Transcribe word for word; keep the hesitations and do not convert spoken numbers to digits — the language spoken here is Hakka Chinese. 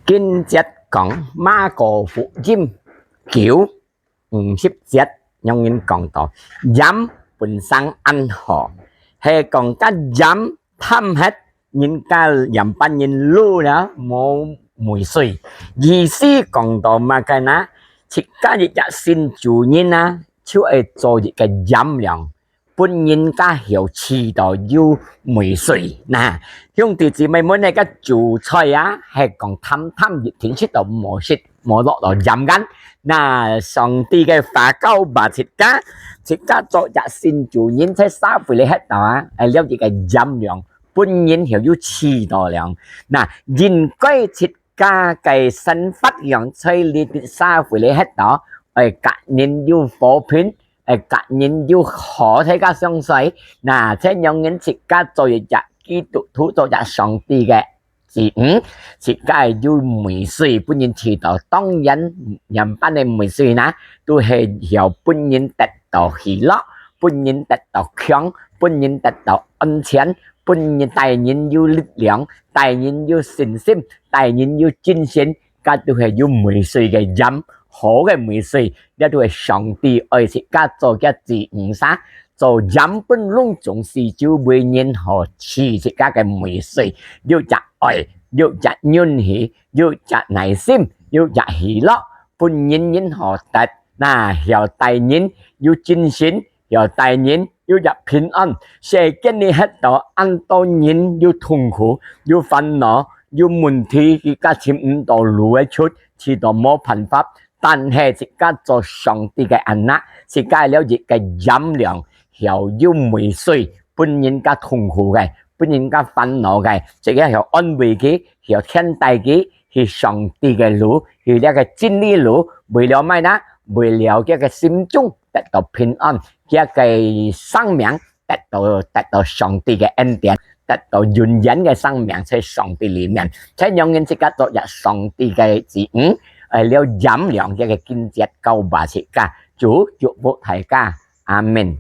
經節講，馬可福音九五十節，仰般講到，鹽本身恁好，係講該鹽淡忒，人家鹽分人滷了，無味緒。意思講到麼个呢？自家一隻信主人啊，就愛做一個鹽量，分人家曉試到有味緒。那，兄弟姊妹們，該主菜啊，係講淡淡一定食到無食，無落到鹽个。那上帝个話教吧自家，自家做隻信主人，在社會裡歇到啊，愛了一個鹽量，分人曉有試到量。那，應該自家个生活樣在這個社會裡歇到，愛甲人有和平，愛甲人有好，大家相衰。那，這樣人自家做一隻基督徒，做隻上帝个子女，自家有味緒，分人試到。當然，鹽般个味緒呢，都係要分人得到喜樂，分人得到強，分人得到安全，分人帶人有力量，帶人有信心，帶人有精神，該都係有味緒个鹽，好个味緒，這都係上帝愛自家做个子女儕，做鹽分攏總係就為人好試自家个味緒，有隻愛，有隻允許，有隻耐心，有隻喜樂，分人人好得，那曉帶人有精神，曉帶人有隻平安。世間裡歇到恁多人有痛苦，有煩惱，有問題，佢家尋毋到路个出，試到無辦法。但係自家做上帝个anak，自家了一個鹽量，曉有味緒，分人家痛苦个，分人家煩惱个，自家曉安慰佢，曉牽帶佢，去上帝个路，去這個真理路，為了麼个呢？為了佢个心中得到平安，佢个生命得到，得到上帝个恩典，得到永遠个生命在上帝裡面。這樣人自家做一上帝个子女，愛了鹽量，這個經節教吧自家。主祝福大家，阿們。